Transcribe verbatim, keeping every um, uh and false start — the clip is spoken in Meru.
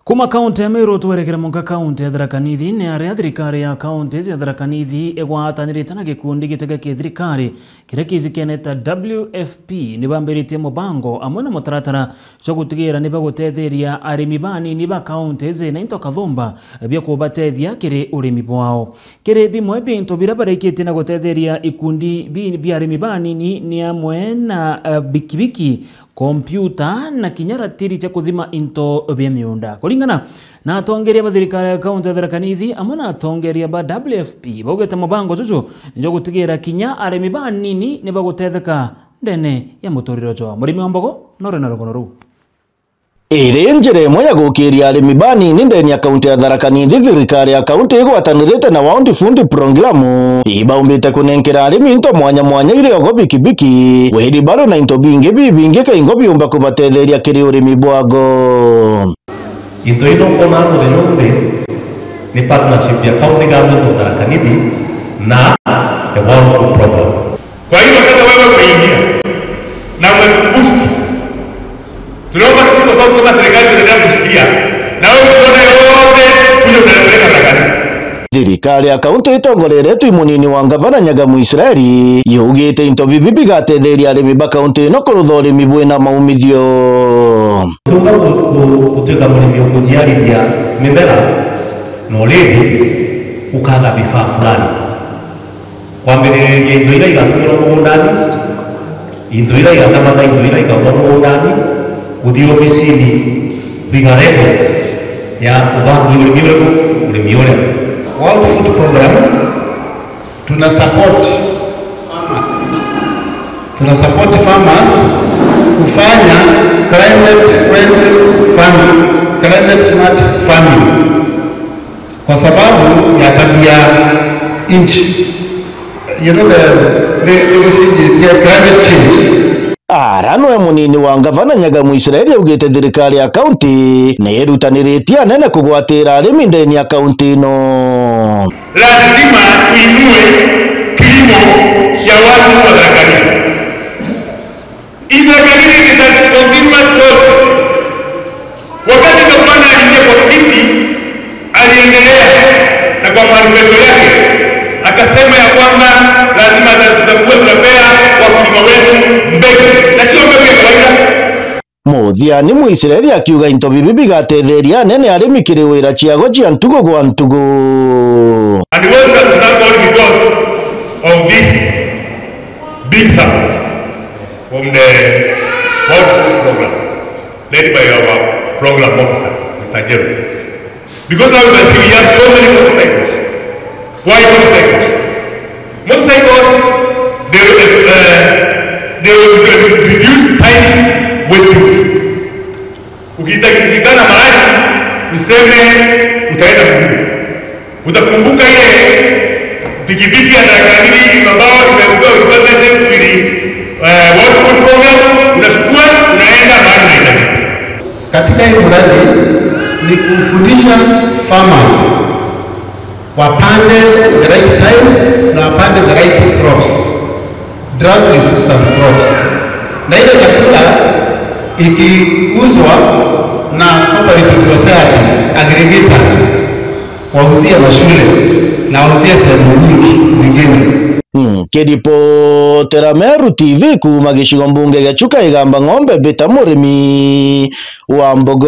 Kuma kaunti ya Meru twerekere munka kaunti ya Tharaka Nithi, ni aria thirikari ya kaunti ya Tharaka Nithi igwatanirite na gikundi gitege ki thirikari kiria kijikene ta W F P ni bambiritie mubango amwe na mutaratara jwa gutigira ni bagutetheria arimi banini ba kaunti iji na into kathumba bia kubatethia kiri urimi bwao. Kiri bimwe bia into biria barikitie na gutetheria ikundi bi-, bia arimi banini ni amwe na, eh, bikibiki, kompiuta na kinya ratiri cia kuthima into bia miunda. Kuringana na atongeria ba thirikari ya kaunti ya Tharaka Nithi amwe na atongeria ba W F P, baugite mubango juju ni jwa gutigira kinya arimi banini ni bagutetheka ndene ya muturire jwao. Murimi wa mbogo nore na rugono ruu. Iri njira imwe ya gukiria arimi banini ndene ya kaunti ya Tharaka Nithi, thirikari ya kaunti igwatanirite na World Food Program, ibaumbite kunenkera arimi into mwanya mwanya, iriogo, bikibiki, wheelbarrow na into bingi bibingi kaingo biumba kubatetheria kiri urimi bwago. Into ino ukona muthenya umunthi ni partnership ya County Government of Tharaka Nithi na the World Food Program. Kwa hivyo sasa wewe umeingia na umeboost. Tunaomba sisi kwa sababu kama serikali tunaendelea kushikilia. Na wewe ukiona yote, kuja unapeleka Tharaka Nithi. Thirikari ya kaunti itongoreretwe i munini wa ngavana Nyagamu Israeli, yugite into bibi bigatetheria arimi ba kaunti ino kurutha urimi bwina maumithio. Tuumba gu-, gu-, gutuika murimi ukujiarithia mimera, na already ukaga vifaa fulani. Kwambiriria into iria igatumirwa mugundani, into iria igatamata, into iria ikaurwa mugundani, guthii obisini, kwiga records ya ubangi urimi uriku, urimi uria. World Food Program, tuna support, tuna support farmers kufanya climate friendly farming, climate smart farming. Kwa sababu ya tabia nchi. You know, the, the, the, the climate change. Ara nwe munini wa ngavana Nyagamu Israeli augite thirikari ya kaunti ni irutaniritie anene kugwatira arimi ndene ya kaunti ino. Lazima tuinue kilimo ya watu wa Tharaka Nithi. Imekamilika, it is a continuous process. Wakati gavana aliingia kwa kiti, aliendelea na kwa marufuku yake, akasema ya kwamba lazima tutakuwa tunapea wakulima wetu mbegu, na sio mbegu ya kawaida. Muthiani Mwisraeli akiuga into bibi bigatetheria anene arimi kiri wira ciago cia ntugu gwa ntugu. And we want to thank God because of this big support from the World Food Program, led by our program officer, Mister Jerry. Because now you can see we have so many motorcycles. Why motorcycles? Motorcycles, they, uh, they will reduce time wastage. Ukitakikana mahali, useme utaenda mguu. Utakumbuka ile pikipiki ya dakika mbili hivi ambao tumeambiwa ulikuwa message ili, eh, World Food Program, unachukua, unaenda mahali unahitajika. Katika hii mradi ni kufundisha farmers wapande the right time na wapande the right crops, drought resistant crops. Na ile chakula ikiuzwa na cooperative societies, aggregators, wauzie mashule na wauzie sehemu nyingi zingine. Nkiripotera Meru T V kuuma gicigo mbunge gia Chuka Igamba Ng'ombe, mbita murimi wa mbogo.